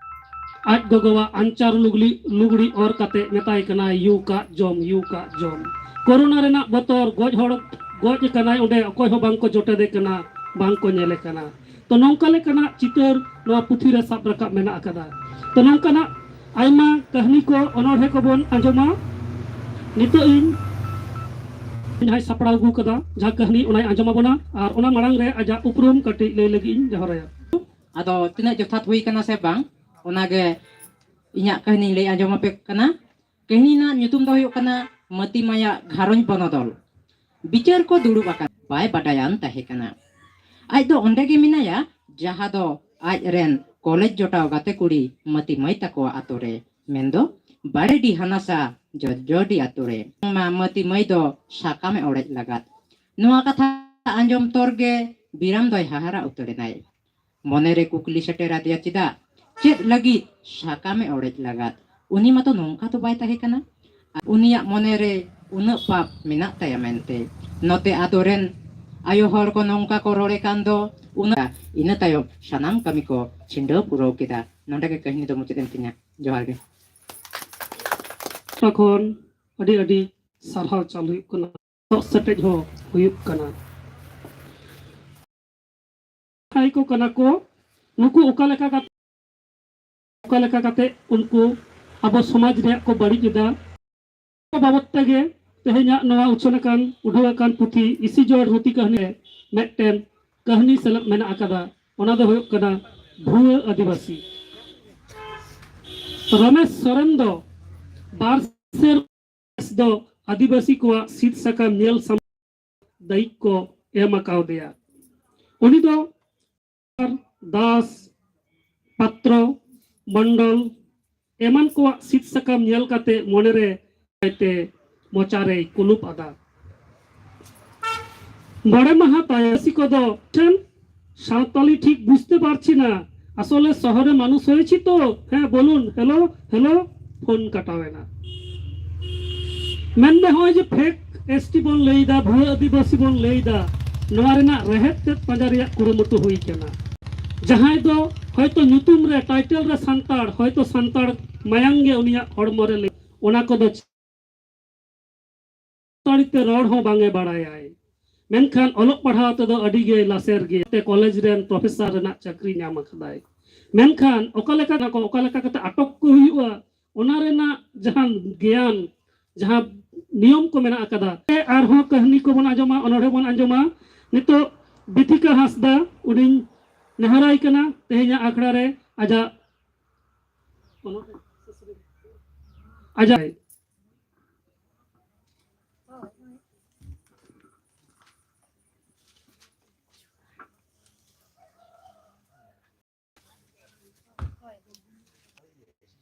ᱟᱡ ᱜᱚᱜᱚᱣᱟᱜ ᱟᱧᱪᱟᱨ ᱞᱩᱜᱽᱲᱤ, ᱞᱩᱜᱽᱲᱤ ᱚᱨ ᱠᱟᱛᱮ ᱢᱮᱛᱟᱭ ᱠᱟᱱᱟᱭ, "ᱭᱩ ᱠᱟᱜ ᱡᱚᱢ, ᱭᱩ ᱠᱟᱜ ᱡᱚᱢ᱾" ᱠᱳᱨᱳᱱᱟ ᱨᱮᱱᱟᱜ ᱵᱚᱛᱚᱨ, ᱜᱚᱡ ᱦᱚᱲ, ᱜᱚᱡ ᱟᱠᱟᱱᱟᱭ, ᱚᱸᱰᱮ ᱚᱠᱚᱭ ᱦᱚᱸ ᱵᱟᱝ ᱠᱚ ᱡᱚᱴᱮᱫᱮ ᱠᱟᱱᱟ, ᱵᱟᱝ ᱠᱚ ᱧᱮᱞᱮ ᱠᱟᱱᱟ᱾ ᱛᱚ, ᱱᱚᱝᱠᱟ ᱞᱮᱠᱟᱱᱟᱜ ᱪᱤᱛᱟᱹᱨ ᱱᱚᱣᱟ ᱯᱩᱛᱷᱤ ᱨᱮ ᱥᱟᱵ ᱨᱟᱠᱟᱵ ᱢᱮᱱᱟᱜ ᱟᱠᱟᱫᱟ᱾ ᱛᱚ, ᱱᱚᱝᱠᱟᱱᱟᱜ ᱟᱭᱢᱟ ᱠᱟᱹᱦᱱᱤ ᱠᱚ, ᱚᱱᱚᱬᱦᱮ ᱠᱚᱵᱚᱱ ᱟᱸᱡᱚᱢᱟ᱾ ᱱᱤᱛᱚᱜ ᱤᱧ ᱡᱟᱦᱟᱸᱭ ᱥᱟᱯᱲᱟᱣ ᱟᱹᱜᱩ ᱠᱟᱫᱟ, ᱡᱟᱦᱟᱸ ᱠᱟᱹᱦᱱᱤ, ᱚᱱᱟᱭ ᱟᱸᱡᱚᱢ ᱟᱵᱚᱱᱟ ᱟᱨ ᱚᱱᱟ ᱢᱟᱲᱟᱝ ᱨᱮ ᱟᱡᱟᱜ ᱩᱯᱨᱩᱢ ᱠᱟᱹᱴᱤᱡ ᱞᱟᱹᱭ ᱞᱟᱹᱜᱤᱫ ᱤᱧ ᱡᱚᱦᱟᱨᱟᱭᱟ᱾ ᱟᱫᱚ ᱛᱤᱱᱟᱹᱜ ᱡᱚᱛᱷᱟᱛ ᱦᱩᱭ ᱠᱟᱱᱟ ᱥᱮ ᱵᱟᱝ, ᱚᱱᱟᱜᱮ ᱤᱧᱟᱹᱜ ᱠᱟᱹᱦᱱᱤᱧ ᱞᱟᱹᱭ ᱟᱸᱡᱚᱢ ᱟᱯᱮ ᱠᱟᱱᱟ᱾ ᱠᱟᱹᱦᱱᱤ ᱨᱮᱱᱟᱜ ᱧᱩᱛᱩᱢ ᱫᱚ ᱦᱩᱭᱩᱜ ᱠᱟᱱᱟ ᱢᱟᱹᱛᱤ ᱢᱟᱹᱭᱟᱜ ᱜᱷᱟᱨᱚᱸᱡᱽ ᱵᱚᱱᱚᱫᱚᱞ᱾ ᱵᱤᱪᱟᱹᱨ ᱠᱚ ᱫᱩᱲᱩᱵ ᱟᱠᱟᱱ, ᱵᱟᱭ ᱵᱟᱰᱟᱭᱟᱱ ᱛᱟᱦᱮᱸ ᱠᱟᱱᱟ᱾ ᱟᱡ ᱫᱚ ᱚᱸᱰᱮ ᱜᱮ ᱢᱮᱱᱟᱭᱟ, ᱡᱟᱦᱟᱸ ᱫᱚ ᱟᱡ ᱨᱮᱱ ᱠᱚᱞᱮᱡᱽ ᱡᱚᱴᱟᱣ ᱜᱟᱛᱮ ᱠᱩᱲᱤ ᱢᱟᱹᱛᱤ ᱢᱟᱹᱭ ᱛᱟᱠᱚᱣᱟᱜ ᱟᱛᱳ ᱨᱮ, ᱢᱮᱱᱫᱚ ᱵᱟᱲᱮᱰᱤ ᱦᱟᱱᱟᱥᱟ ᱡᱚᱡᱚᱰᱤ ᱟᱛᱳ ᱨᱮ᱾ ᱢᱟ ᱢᱟᱹᱛᱤ ᱢᱟᱹᱭ ᱫᱚ ᱥᱟᱠᱟᱢᱮ ᱚᱲᱮᱡ ᱞᱟᱜᱟᱫ᱾ ᱱᱚᱣᱟ ᱠᱟᱛᱷᱟ ᱟᱸᱡᱚᱢ ᱛᱚᱨ ᱜᱮ ᱵᱤᱨᱟᱢ ᱫᱚᱭ ᱦᱟᱦᱟᱲᱟ ᱩᱛᱟᱹᱨ ᱮᱱᱟᱭ᱾ ᱢᱚᱱᱮᱨᱮ ᱠᱩᱠᱞᱤ ᱥᱮᱴᱮᱨ ᱟᱫᱮᱭᱟ, ᱪᱮᱫᱟᱜ? ᱪᱮᱫ ᱞᱟᱹᱜᱤᱫ ᱥᱟᱠᱟᱢᱮ ᱚᱲᱮᱡ ᱞᱟᱜᱟᱫ? ᱩᱱᱤ ᱢᱟᱛᱚ ᱱᱚᱝᱠᱟ ᱫᱚ ᱵᱟᱭ ᱛᱟᱦᱮᱸ ᱠᱟᱱᱟ᱾ ᱩᱱᱤᱭᱟᱜ ᱢᱚᱱᱮᱨᱮ ᱩᱱᱟᱹᱜ ᱯᱟᱯ ᱢᱮᱱᱟᱜ ᱛᱟᱭᱟ ᱢᱮᱱᱛᱮ᱾ ᱱᱚᱛᱮ ᱟᱛᱳ ᱨᱮᱱ ᱟᱭᱳ ᱦᱚᱲ ᱠᱚ ᱱᱚᱝᱠᱟ ᱠᱚ ᱨᱚᱲᱮ ᱠᱟᱱ ᱫᱚ, ᱩᱱᱟᱹᱜ, ᱤᱱᱟᱹ ᱛᱟᱭᱚᱢ ᱥᱟᱱᱟᱢ ᱠᱟᱹᱢᱤ ᱠᱚ ᱪᱷᱤᱸᱰᱟᱹᱣ ᱯᱩᱨᱟᱹᱣ ᱠᱮᱫᱟ᱾ ᱱᱚᱸᱰᱮ ᱜᱮ ᱠᱟᱹᱦᱱᱤ ᱫᱚ ᱢᱩᱪᱟᱹᱫ ᱮᱱ ᱛᱤᱧᱟ᱾ ᱡᱚᱦᱟᱨ ᱜᱮ᱾ ᱛᱚᱠᱷᱚᱱ ᱟᱹᱰᱤ ᱟᱹᱰᱤ ᱥᱟᱨᱦᱟᱣ ᱪᱟᱞ ᱦᱩᱭᱩᱜ ᱠᱟᱱᱟ, ᱥᱚᱜ ᱥᱮᱴᱮᱡ ᱦᱚᱸ ᱦᱩᱭᱩᱜ ᱠᱟᱱᱟ᱾ ᱡᱟᱦᱟᱸᱭ ᱠᱚ ᱠᱟᱱᱟ ᱠᱚ, ᱱᱩᱠᱩ ᱚᱠᱟ ᱞᱮᱠᱟ ᱠᱟᱛᱮ, ᱚᱠᱟ ᱞᱮᱠᱟ ᱠᱟᱛᱮ ᱩᱱᱠᱩ ᱟᱵᱚ ᱥᱚᱢᱟᱡᱽ ᱨᱮᱭᱟᱜ ᱠᱚ ᱵᱟᱹᱲᱤᱡ ᱮᱫᱟ, ᱚᱱᱟ ᱵᱟᱵᱚᱫ ᱛᱮᱜᱮ ᱛᱮᱦᱮᱧᱟᱜ ᱱᱚᱣᱟ ᱩᱪᱷᱟᱹᱱ ᱟᱠᱟᱱ, ᱩᱰᱷᱟᱹᱣ ᱟᱠᱟᱱ ᱯᱩᱛᱷᱤ ᱤᱥᱤ ᱡᱚᱲ ᱨᱩᱛᱤ ᱠᱟᱹᱦᱱᱤ ᱨᱮ ᱢᱤᱫᱴᱮᱱ ᱠᱟᱹᱦᱱᱤ ᱥᱮᱞᱮᱫ ᱢᱮᱱᱟᱜ ᱟᱠᱟᱫᱟ᱾ ᱚᱱᱟ ᱫᱚ ᱦᱩᱭᱩᱜ ᱠᱟᱱᱟ ᱵᱷᱩᱣᱟᱹ ᱟᱹᱫᱤᱵᱟᱹᱥᱤ᱾ ᱨᱚᱢᱮᱥ ᱥᱚᱨᱮᱱ ᱫᱚ ᱵᱟᱨ ᱥᱮᱨᱢᱟ ᱫᱚ ᱟᱹᱫᱤᱵᱟᱹᱥᱤ ᱠᱚᱣᱟᱜ ᱥᱤᱫ ᱥᱟᱠᱟᱢ ᱧᱮᱞ ᱥᱟᱢ-, ᱫᱟᱭᱤᱛ ᱠᱚ ᱮᱢ ᱟᱠᱟᱣᱫᱮᱭᱟ᱾ ᱩᱱᱤ ᱫᱚ ᱫᱟᱥ, ᱯᱟᱛᱨᱚ, ᱢᱚᱱᱰᱚᱞ ᱮᱢᱟᱱ ᱠᱚᱣᱟᱜ ᱥᱤᱫ ᱥᱟᱠᱟᱢ ᱧᱮᱞ ᱠᱟᱛᱮ ᱢᱚᱱᱮᱨᱮ ᱛᱮ ᱢᱚᱪᱟᱨᱮᱭ ᱠᱩᱞᱩᱯ ᱟᱫᱟ᱾ ᱢᱚᱬᱮ ᱢᱟᱦᱟ ᱛᱟᱭᱚᱢ ᱟᱹᱫᱤᱵᱟᱹᱥᱤ ᱠᱚᱫᱚ ᱴᱷᱮᱱ ᱥᱟᱶᱛᱟᱞᱤ ᱴᱷᱤᱠ ᱵᱩᱡᱷᱛᱮ ᱯᱟᱨᱪᱷᱤ ᱱᱟ, আসলে শহরে মানুষ হয়েছি তো, হ্যাঁ বলুন, হ্যালো, হ্যালো, ফোন কাটা ᱦᱩᱭᱱᱟ᱾ ᱢᱮᱱᱫᱚ ᱱᱚᱜᱼᱚᱭ ᱡᱮ ᱯᱷᱮᱠ ᱮᱥᱴᱤ ᱵᱚᱱ ᱞᱟᱹᱭᱫᱟ, ᱵᱷᱩᱣᱟᱹ ᱟᱹᱫᱤᱵᱟᱹᱥᱤ ᱵᱚᱱ ᱞᱟᱹᱭᱫᱟ, ᱱᱚᱣᱟ ᱨᱮᱱᱟᱜ ᱨᱮᱦᱮᱫ ᱛᱮᱫ ᱯᱟᱸᱡᱟ ᱨᱮᱭᱟᱜ ᱠᱩᱨᱩᱢᱩᱴᱩ ᱦᱩᱭ ᱠᱟᱱᱟ᱾ ᱡᱟᱦᱟᱸᱭ ᱫᱚ ᱦᱚᱭᱛᱚ ᱧᱩᱛᱩᱢ ᱨᱮ, ᱴᱟᱭᱴᱮᱞ ᱨᱮ ᱥᱟᱱᱛᱟᱲ, ᱦᱚᱭᱛᱚ ᱥᱟᱱᱛᱟᱲ ᱢᱟᱭᱟᱝ ᱜᱮ ᱩᱱᱤᱭᱟᱜ ᱦᱚᱲᱢᱚ ᱨᱮ ᱞᱮ-, ᱚᱱᱟ ᱠᱚᱫᱚ ᱥᱟᱱᱛᱟᱲᱤ ᱛᱮ ᱨᱚᱲ ᱦᱚᱸ ᱵᱟᱝ ᱮ ᱵᱟᱲᱟᱭᱟᱭ᱾ ᱢᱮᱱᱠᱷᱟᱱ ᱚᱞᱚᱜ ᱯᱟᱲᱦᱟᱣ ᱛᱮᱫᱚ ᱟᱹᱰᱤ ᱜᱮ ᱞᱟᱥᱮᱨ ᱜᱮᱭᱟ᱾ ᱛᱮ ᱠᱚᱞᱮᱡᱽ ᱨᱮᱱ ᱯᱨᱚᱯᱷᱮᱥᱚᱨ ᱨᱮᱱᱟᱜ ᱪᱟᱹᱠᱨᱤ ᱧᱟᱢ ᱟᱠᱟᱫᱟᱭ᱾ ᱢᱮᱱᱠᱷᱟᱱ ᱚᱠᱟ ᱞᱮᱠᱟ ᱠᱚ, ᱚᱠᱟ ᱞᱮᱠᱟ ᱠᱟᱛᱮ ᱟᱴᱚᱠ ᱠᱚ ᱦᱩᱭᱩᱜᱼᱟ, ᱚᱱᱟ ᱨᱮᱱᱟᱜ ᱡᱟᱦᱟᱸ ᱜᱮᱭᱟᱱ, ᱡᱟᱦᱟᱸ ᱱᱤᱭᱚᱢ ᱠᱚ ᱢᱮᱱᱟᱜ ᱟᱠᱟᱫᱟ᱾ ᱟᱨᱦᱚᱸ ᱠᱟᱹᱦᱱᱤ ᱠᱚᱵᱚᱱ ᱟᱸᱡᱚᱢᱟ, ᱚᱱᱚᱬᱦᱮ ᱵᱚᱱ ᱟᱸᱡᱚᱢᱟ᱾ ᱱᱤᱛᱚᱜ ᱵᱤᱛᱷᱤᱠᱟ ᱦᱟᱸᱥᱫᱟ, ᱩᱱᱤᱧ ᱱᱮᱦᱚᱨᱟᱭ ᱠᱟᱱᱟ ᱛᱮᱦᱮᱧᱟᱜ ᱟᱠᱷᱲᱟ ᱨᱮ ᱟᱡᱟᱜ, ᱟᱡᱟᱜ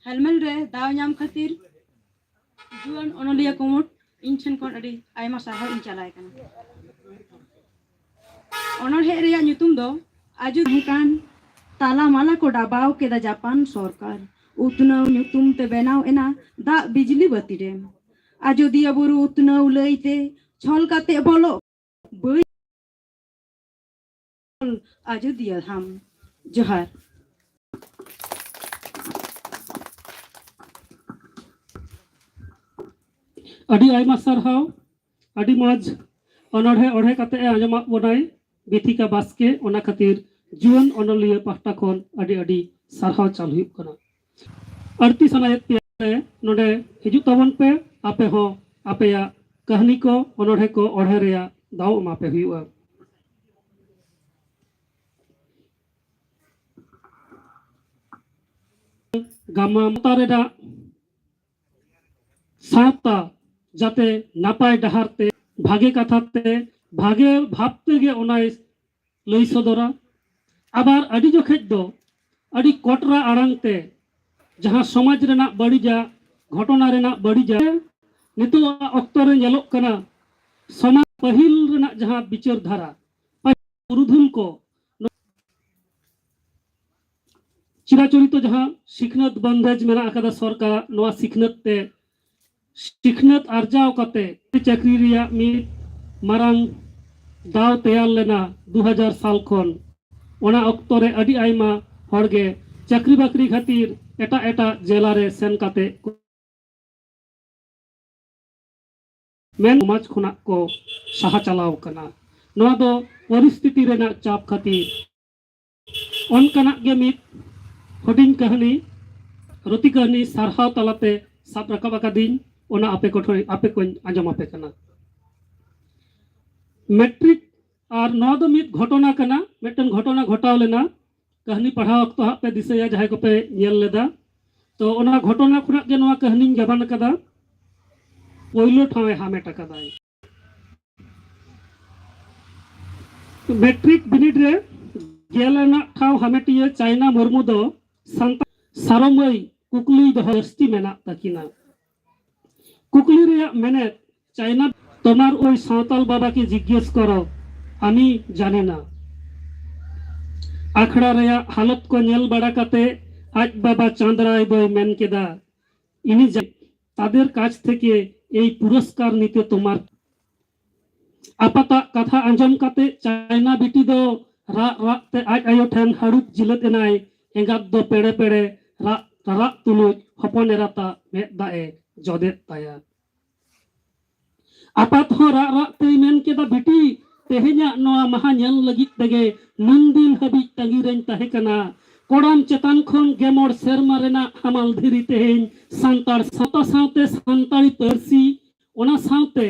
ᱦᱮᱞᱢᱮᱞ ᱨᱮ ᱫᱟᱣ ᱧᱟᱢ ᱠᱷᱟᱹᱛᱤᱨ ᱡᱩᱣᱟᱹᱱ ᱚᱱᱚᱞᱤᱭᱟᱹ ᱠᱩᱢᱩᱴ ᱤᱧ ᱴᱷᱮᱱ ᱠᱷᱚᱱ ᱟᱹᱰᱤ ᱟᱭᱢᱟ ᱥᱟᱨᱦᱟᱣ ᱤᱧ ᱪᱟᱞᱟᱭ ᱠᱟᱱᱟ᱾ ᱚᱱᱚᱬᱦᱮ ᱨᱮᱭᱟᱜ ᱧᱩᱛᱩᱢ ᱫᱚ ᱟᱡᱚ ᱛᱟᱦᱮᱸ ᱠᱟᱱ ᱛᱟᱞᱟ ᱢᱟᱞᱟ ᱠᱚ ᱰᱟᱵᱟᱣ ᱠᱮᱫᱟ ᱡᱟᱯᱟᱱ ᱥᱚᱨᱠᱟᱨ᱾ ᱩᱛᱱᱟᱹᱣ ᱧᱩᱛᱩᱢ ᱛᱮ ᱵᱮᱱᱟᱣ ᱮᱱᱟ ᱫᱟᱜ ᱵᱤᱡᱽᱞᱤ ᱵᱟᱹᱛᱤ ᱰᱮᱢ᱾ ᱟᱡᱚᱫᱤᱭᱟᱹ ᱵᱩᱨᱩ ᱩᱛᱱᱟᱹᱣ ᱞᱟᱹᱭ ᱛᱮ ᱪᱷᱚᱞ ᱠᱟᱛᱮ ᱵᱚᱞᱚᱜ ᱵᱟᱹᱭ ᱟᱡᱚᱫᱤᱭᱟᱹ ᱫᱷᱟᱢ᱾ ᱡᱚᱦᱟᱨ᱾ ᱟᱹᱰᱤ ᱟᱭᱢᱟ ᱥᱟᱨᱦᱟᱣ, ᱟᱹᱰᱤ ᱢᱚᱡᱽ ᱚᱱᱚᱬᱦᱮ ᱚᱬᱦᱮ ᱠᱟᱛᱮ ᱮ ᱟᱸᱡᱚᱢᱟᱫ ᱵᱚᱱᱟᱭ ᱵᱤᱛᱷᱤᱠᱟ ᱵᱟᱥᱠᱮ, ᱚᱱᱟ ᱠᱷᱟᱹᱛᱤᱨ ᱡᱩᱣᱟᱹᱱ ᱚᱱᱚᱞᱤᱭᱟᱹ ᱯᱟᱦᱴᱟ ᱠᱷᱚᱱ ᱟᱹᱰᱤ ᱟᱹᱰᱤ ᱥᱟᱨᱦᱟᱣ ᱪᱟᱞ ᱦᱩᱭᱩᱜ ᱠᱟᱱᱟ᱾ ᱟᱹᱲᱛᱤ ᱥᱟᱱᱟᱭᱮᱫ ᱯᱮᱭᱟ ᱞᱮ, ᱱᱚᱰᱮ ᱦᱤᱡᱩᱜ ᱛᱟᱵᱚᱱ ᱯᱮ᱾ ᱟᱯᱮ ᱦᱚᱸ ᱟᱯᱮᱭᱟᱜ ᱠᱟᱹᱦᱱᱤ ᱠᱚ, ᱚᱱᱚᱬᱦᱮ ᱠᱚ ᱚᱬᱦᱮ ᱨᱮᱭᱟᱜ ᱫᱟᱣ ᱮᱢᱟ ᱯᱮ ᱦᱩᱭᱩᱜᱼᱟ᱾ ᱜᱟᱢᱟᱢ ᱨᱮᱱᱟᱜ ᱥᱟᱶᱛᱟ ᱡᱟᱛᱮ ᱱᱟᱯᱟᱭ ᱰᱟᱦᱟᱨ ᱛᱮ, ᱵᱷᱟᱜᱮ ᱠᱟᱛᱷᱟ ᱛᱮ, ᱵᱷᱟᱜᱮ ᱵᱷᱟᱵᱽ ᱛᱮᱜᱮ ᱚᱱᱟᱭ ᱞᱟᱹᱭ ᱥᱚᱫᱚᱨᱟ᱾ ᱟᱵᱟᱨ ᱟᱹᱰᱤ ᱡᱚᱠᱷᱮᱡ ᱫᱚ ᱟᱹᱰᱤ ᱠᱚᱴᱨᱟ ᱟᱲᱟᱝ ᱛᱮ ᱡᱟᱦᱟᱸ ᱥᱚᱢᱟᱡᱽ ᱨᱮᱱᱟᱜ ᱵᱟᱹᱲᱤᱡᱟᱜ, ᱜᱷᱚᱴᱚᱱᱟ ᱨᱮᱱᱟᱜ ᱵᱟᱹᱲᱤᱡᱟᱜ, ᱱᱤᱛᱚᱜ ᱚᱠᱛᱚ ᱨᱮ ᱧᱮᱞᱚᱜ ᱠᱟᱱᱟ, ᱥᱚᱢᱟᱡᱽ ᱯᱟᱹᱦᱤᱞ ᱨᱮᱱᱟᱜ ᱡᱟᱦᱟᱸ ᱵᱤᱪᱟᱹᱨ ᱫᱷᱟᱨᱟ, ᱯᱩᱨᱩᱫᱷᱩᱞ ᱠᱚ ᱪᱤᱨᱟᱪᱚᱨᱤᱛᱚ ᱡᱟᱦᱟᱸ ᱥᱤᱠᱷᱱᱟᱹᱛ ᱵᱚᱱᱫᱮᱡᱽ ᱢᱮᱱᱟᱜ ᱟᱠᱟᱫᱟ ᱥᱚᱨᱠᱟᱨᱟᱜ, ᱱᱚᱣᱟ ᱥᱤᱠᱷᱱᱟᱹᱛ ᱛᱮ, ᱥᱤᱠᱷᱱᱟᱹᱛ ᱟᱨᱡᱟᱣ ᱠᱟᱛᱮ ᱪᱟᱹᱠᱨᱤ ᱨᱮᱭᱟᱜ ᱢᱤᱫ ᱢᱟᱨᱟᱝ ᱫᱟᱣ ᱛᱮᱭᱟᱨ ᱞᱮᱱᱟ ᱫᱩ ᱦᱟᱡᱟᱨ ᱥᱟᱞ ᱠᱷᱚᱱ᱾ ᱚᱱᱟ ᱚᱠᱛᱚ ᱨᱮ ᱟᱹᱰᱤ ᱟᱭᱢᱟ ᱦᱚᱲ ᱜᱮ ᱪᱟᱹᱠᱨᱤ ᱵᱟᱹᱠᱨᱤ ᱠᱷᱟᱹᱛᱤᱨ ᱮᱴᱟᱜ ᱮᱴᱟᱜ ᱡᱮᱞᱟ ᱨᱮ ᱥᱮᱱ ᱠᱟᱛᱮ ᱠᱚ ᱢᱮᱱ ᱥᱚᱢᱟᱡᱽ ᱠᱷᱚᱱᱟᱜ ᱠᱚ ᱥᱟᱦᱟ ᱪᱟᱞᱟᱣ ᱠᱟᱱᱟ᱾ ᱱᱚᱣᱟ ᱫᱚ ᱯᱚᱨᱤᱥᱛᱷᱤᱛᱤ ᱨᱮᱱᱟᱜ ᱪᱟᱯ ᱠᱷᱟᱹᱛᱤᱨ᱾ ᱚᱱᱠᱟᱱᱟᱜ ᱜᱮ ᱢᱤᱫ ᱦᱩᱰᱤᱧ ᱠᱟᱹᱦᱱᱤ, ᱨᱩᱛᱤ ᱠᱟᱹᱦᱱᱤ ᱥᱟᱨᱦᱟᱣ ᱛᱟᱞᱟᱛᱮ ᱥᱟᱵ ᱨᱟᱠᱟᱵ ᱟᱠᱟᱫᱤᱧ, ᱚᱱᱟ ᱟᱯᱮ ᱠᱚᱴᱷᱮᱱ, ᱟᱯᱮ ᱠᱚᱧ ᱟᱸᱡᱚᱢ ᱟᱯᱮ ᱠᱟᱱᱟ᱾ ᱢᱮᱴᱨᱤᱠ, ᱟᱨ ᱱᱚᱣᱟ ᱫᱚ ᱢᱤᱫ ᱜᱷᱚᱴᱚᱱᱟ ᱠᱟᱱᱟ, ᱢᱤᱫᱴᱮᱱ ᱜᱷᱚᱴᱚᱱᱟ ᱜᱷᱚᱴᱟᱣ ᱞᱮᱱᱟ᱾ ᱠᱟᱹᱦᱱᱤ ᱯᱟᱲᱦᱟᱣ ᱚᱠᱛᱚ ᱦᱟᱸᱜ ᱯᱮ ᱫᱤᱥᱟᱹᱭᱟ, ᱡᱟᱦᱟᱸᱭ ᱠᱚᱯᱮ ᱧᱮᱞ ᱞᱮᱫᱟ᱾ ᱛᱚ, ᱚᱱᱟ ᱜᱷᱚᱴᱚᱱᱟ ᱠᱷᱚᱱᱟᱜ ᱜᱮ ᱱᱚᱣᱟ ᱠᱟᱹᱦᱱᱤᱧ ᱜᱟᱵᱟᱱ ᱟᱠᱟᱫᱟ᱾ ᱯᱳᱭᱞᱳ ᱴᱷᱟᱶ ᱮ ᱦᱟᱢᱮᱴ ᱟᱠᱟᱫᱟᱭ᱾ ᱢᱮᱴᱨᱤᱠ ᱵᱤᱱᱤᱰ ᱨᱮ ᱜᱮᱞ ᱟᱱᱟᱜ ᱴᱷᱟᱶ ᱦᱟᱢᱮᱴᱤᱭᱟᱹ ᱪᱟᱭᱱᱟ ᱢᱩᱨᱢᱩ ᱫᱚ ᱥᱟᱱᱛᱟᱲ ᱥᱟᱨᱚᱢᱟᱹᱭ ᱠᱩᱠᱞᱤ ᱫᱚᱦᱚ ᱡᱟᱹᱥᱛᱤ ᱢᱮᱱᱟᱜ ᱛᱟᱹᱠᱤᱱᱟ᱾ ᱠᱩᱠᱞᱤ ᱨᱮᱭᱟᱜ ᱢᱮᱱᱮᱫ, ᱪᱟᱭᱱᱟ, তোমার ওই সাঁওতাল বাবাকে জিজ্ঞেস করো, আমি জানি না। ᱟᱠᱷᱲᱟ ᱨᱮᱭᱟᱜ ᱦᱟᱞᱚᱛ ᱠᱚ ᱧᱮᱞ ᱵᱟᱲᱟ ᱠᱟᱛᱮ ᱟᱡ ᱵᱟᱵᱟ ᱪᱟᱸᱫᱽᱨᱟᱭ ᱫᱚᱭ ᱢᱮᱱ ᱠᱮᱫᱟ, ᱤᱧ ᱡᱟ-, ᱛᱟᱫᱮᱨ ᱠᱟᱪ ᱛᱷᱮᱠᱮ ᱮᱭ ᱯᱩᱨᱚᱥᱠᱟᱨ ᱱᱤᱛᱮ ᱛᱳᱢᱟᱨ᱾ ᱟᱯᱟᱛᱟᱜ ᱠᱟᱛᱷᱟ ᱟᱸᱡᱚᱢ ᱠᱟᱛᱮ ᱪᱟᱭᱱᱟ ᱵᱤᱴᱤ ᱫᱚ ᱨᱟᱜ ᱨᱟᱜ ᱛᱮ ᱟᱡ ᱟᱭᱳ ᱴᱷᱮᱱ ᱦᱟᱹᱲᱩᱵ ᱡᱤᱞᱟᱹᱫ ᱮᱱᱟᱭ᱾ ᱮᱸᱜᱟᱛ ᱫᱚ ᱯᱮᱲᱮ ᱯᱮᱲᱮ ᱨᱟᱜ ᱨᱟᱨᱟᱜ ᱛᱩᱞᱩᱡ ᱦᱚᱯᱚᱱ ᱮᱨᱟᱛᱟᱜ ᱢᱮᱫ ᱫᱟᱜ ᱮ ᱡᱚᱫᱮᱫ ᱛᱟᱭᱟ᱾ ᱟᱯᱟᱛ ᱦᱚᱸ ᱨᱟᱜ ᱨᱟᱜ ᱛᱮᱭ ᱢᱮᱱ ᱠᱮᱫᱟ, ᱵᱤᱴᱤ, ᱛᱮᱦᱮᱧᱟᱜ ᱱᱚᱣᱟ ᱢᱟᱦᱟ ᱧᱮᱞ ᱞᱟᱹᱜᱤᱫ ᱛᱮᱜᱮ ᱱᱩᱱᱫᱤᱱ ᱦᱟᱹᱵᱤᱡ ᱛᱟᱺᱜᱤ ᱨᱮᱧ ᱛᱟᱦᱮᱸ ᱠᱟᱱᱟ᱾ ᱠᱚᱲᱟᱢ ᱪᱮᱛᱟᱱ ᱠᱷᱚᱱ ᱜᱮ ᱢᱚᱬ ᱥᱮᱨᱢᱟ ᱨᱮᱱᱟᱜ ᱦᱟᱢᱟᱞ ᱫᱷᱤᱨᱤ ᱛᱮᱦᱮᱧ ᱥᱟᱱᱛᱟᱲ ᱥᱟᱶᱛᱟ ᱥᱟᱶᱛᱮ ᱥᱟᱱᱛᱟᱲᱤ ᱯᱟᱹᱨᱥᱤ, ᱚᱱᱟ ᱥᱟᱶᱛᱮ